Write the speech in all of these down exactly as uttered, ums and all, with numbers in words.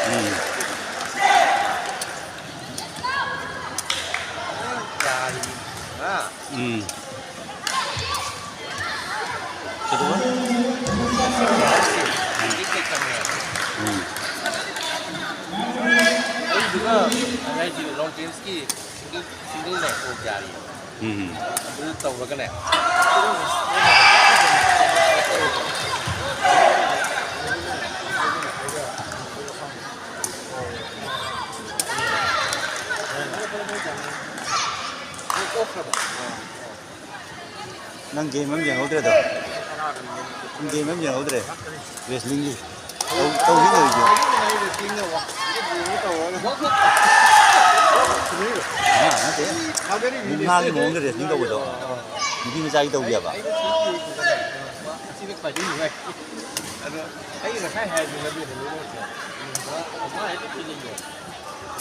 ꯎꯝ꯫ ꯎꯝ꯫ ꯀꯩꯗꯧꯕ? ꯎꯝ꯫ ꯑꯩꯗꯨꯒ ꯍꯥꯏꯁꯤ ꯂꯣꯡ ꯇꯦꯅꯤꯁꯀꯤ single, single leg ꯌꯥꯔꯤ꯫ ꯎꯝ꯫ ꯑꯗꯨ ꯇꯧꯔꯒꯅꯦ꯫ ꯅꯪ ꯒꯦꯝ ꯑꯃ ꯌꯦꯡꯍꯧꯗ꯭ꯔꯦꯗꯣ? ꯅꯪ ꯒꯦꯝ ꯑꯃ ꯌꯦꯡꯍꯧꯗ꯭ꯔꯦ? ꯔꯦꯁꯂꯤꯡꯒꯤ꯫ ꯇꯧ-, ꯇꯧꯁꯤ ꯂꯩꯔꯤꯁꯦ꯫ ꯑꯉꯥꯡ ꯅꯠꯇꯦ꯫ ꯃꯨꯛꯅꯥꯒꯤ ꯃꯑꯣꯡꯗ ꯔꯦꯁꯂꯤꯡ ꯇꯧꯕꯗꯣ꯫ ꯅꯨꯄꯤ ꯃꯆꯥꯒꯤ ꯇꯧꯒꯦꯕ꯫ ꯑꯗꯣ ꯑꯩ ꯉꯁꯥꯏ ꯍꯥꯏꯗꯨ ꯂꯝꯕꯤ ꯍꯦꯜꯂꯨꯔꯣꯏꯁꯦ꯫ ꯂꯣꯏꯅ ꯂꯣꯏꯁꯤꯟꯈ꯭ꯔꯦ ꯑꯩꯈꯣꯏ꯫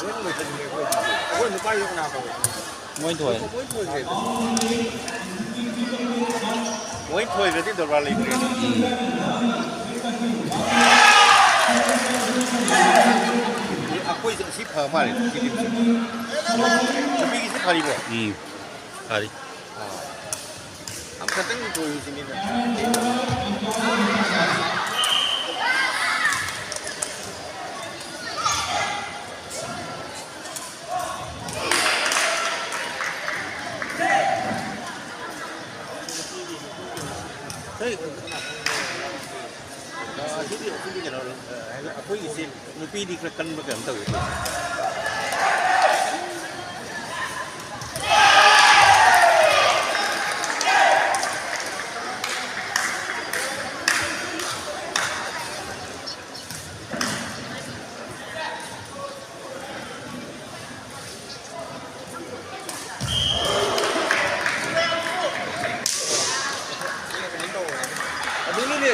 ꯂꯣꯏꯅ ꯂꯣꯏꯁꯤꯟꯈ꯭ꯔꯦ ꯑꯩꯈꯣꯏ꯫ ꯑꯩꯈꯣꯏ ꯅꯨꯄꯥꯒꯤꯗꯣ ꯀꯅꯥ ꯇꯧꯔꯦ? ꯃꯣꯏ ꯊꯣꯏ꯫ ꯂꯣꯏ ꯊꯣꯏꯈ꯭ꯔꯦ꯫ ꯂꯣꯏ ꯊꯣꯏꯈ꯭ꯔꯗꯤ ꯗꯔꯀꯥꯔ ꯂꯩꯇ꯭ꯔꯦ꯫ ꯑꯩꯈꯣꯏꯁꯦ ꯑꯁꯤ ꯐ ꯃꯥꯜꯂꯦ, ꯁꯤ ꯂꯤꯛꯁꯦ꯫ ꯅꯨꯄꯤꯒꯤꯁꯤ ꯐꯔꯤꯕꯣ? ꯎꯝ, ꯐꯔꯤ꯫ ꯑꯥ꯫ ꯑꯃꯈꯛꯇꯪ ꯊꯣꯏꯈꯤꯁꯤꯅꯤꯗ꯫ ꯍꯣꯏ꯫ ꯑ, ꯑꯗꯨꯗꯤ, ꯑꯗꯨꯗꯤ ꯀꯩꯅꯣ, ꯑ, ꯑꯩꯈꯣꯏꯒꯤꯁꯦ ꯅꯨꯄꯤꯗꯤ ꯈꯔ ꯀꯟꯕ ꯀꯩꯅꯣ ꯇꯧꯋꯤ꯫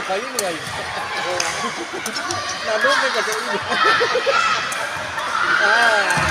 ꯋꯥꯔꯤ ꯅꯨꯡꯉꯥꯏ꯫ ꯅꯥꯗꯣꯝ ꯀꯩꯀꯥ ꯆꯠꯂꯤꯅꯦ꯫ ꯑꯥ꯫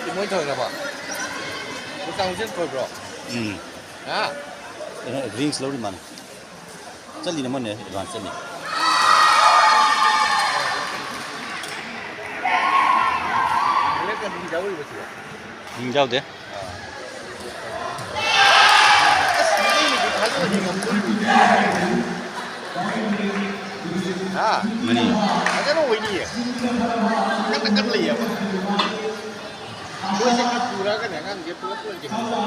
ꯁꯤ ꯃꯣꯏ ꯊꯧꯔꯤꯔꯕ? ꯃꯣꯏ ꯀꯥꯡꯖꯦꯜ ꯊꯧꯔꯤꯕ꯭ꯔꯣ? ꯎꯝ꯫ ꯍꯥ? ꯑꯦ, ꯗ꯭ꯔꯤꯡꯁ ꯂꯧꯔꯤ ꯃꯥꯅꯦ꯫ ꯆꯠꯂꯤꯅꯦ ꯃꯣꯏꯅ ꯑꯦꯗꯚꯥꯟꯁ ꯆꯠꯂꯤ꯫ ꯍꯟꯗꯛꯇ ꯍꯤꯡ ꯌꯥꯎꯔꯤꯕꯁꯤꯕꯣ? ꯍꯤꯡ ꯌꯥꯎꯗꯦ꯫ ꯑꯁ, ꯃꯤꯅꯗꯤ ꯊꯥꯖꯕꯗꯤ ꯉꯝꯗꯣꯔꯤꯕꯅꯤ꯫ ꯍꯥ? ꯃꯅꯤ꯫ ꯐꯖꯅ ꯑꯣꯏꯅꯤꯌꯦ꯫ ꯀꯟꯅ ꯀꯟꯅ ꯂꯩꯌꯦꯕ꯫ ꯃꯣꯏꯁꯦ ꯈꯔ ꯄꯨꯔꯛꯑꯒꯅꯦ ꯑꯉꯥꯡꯁꯦ ꯄꯨꯂꯞ ꯄꯨꯂꯞ ꯌꯦꯡꯍꯟꯕ꯫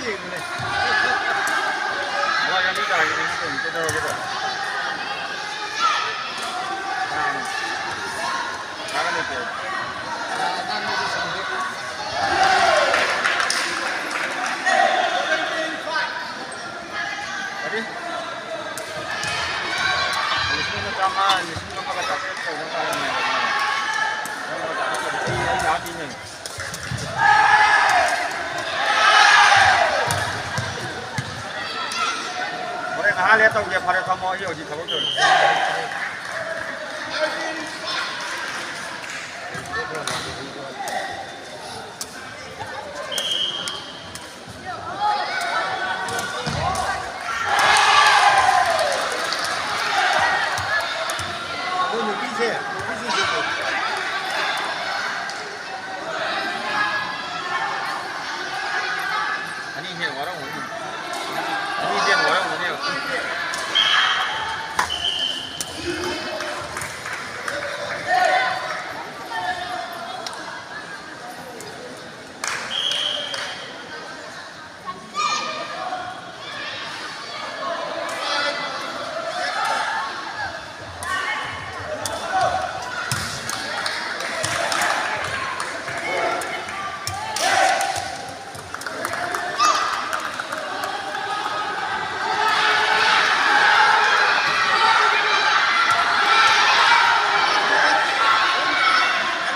ꯌꯦꯡꯕꯅꯦ꯫ ꯃꯣꯏ ꯑꯅꯤ ꯇꯥꯔꯒꯗꯤ ꯀꯩꯅꯣ ꯀꯩꯗꯧꯔꯒꯦꯗꯣ? ꯀꯅꯥꯅꯣ? ꯀꯅꯥꯒ ꯂꯩꯇꯦ꯫ ꯑꯉꯥꯡꯕꯗꯨ ꯁꯥꯟꯅꯗꯦ꯫ ꯀꯔꯤ? ꯂꯤꯁꯤꯡ ꯑꯃ ꯆꯥꯝꯃꯉꯥ, ꯂꯤꯁꯤꯡ ꯑꯃꯒ ꯆꯥꯇ꯭ꯔꯦꯠ ꯇꯧꯕ ꯇꯥꯔꯝꯃꯦꯕ ꯃꯥꯅ꯫ ꯅꯪꯅ ꯇꯥꯊꯣꯛꯄꯗꯤ ꯑꯩ, ꯑꯩ ꯂꯥꯛꯑ ꯄꯤꯅꯦ꯫ ꯍꯣꯔꯦꯟ ꯉꯥꯏꯍꯥꯛ ꯂꯩꯔ ꯇꯧꯒꯦ꯫ ꯐꯔꯦ, ꯊꯝꯃꯣ, ꯑꯩ ꯍꯧꯖꯤꯛ ꯊꯕꯛ ꯇꯧꯔꯤ꯫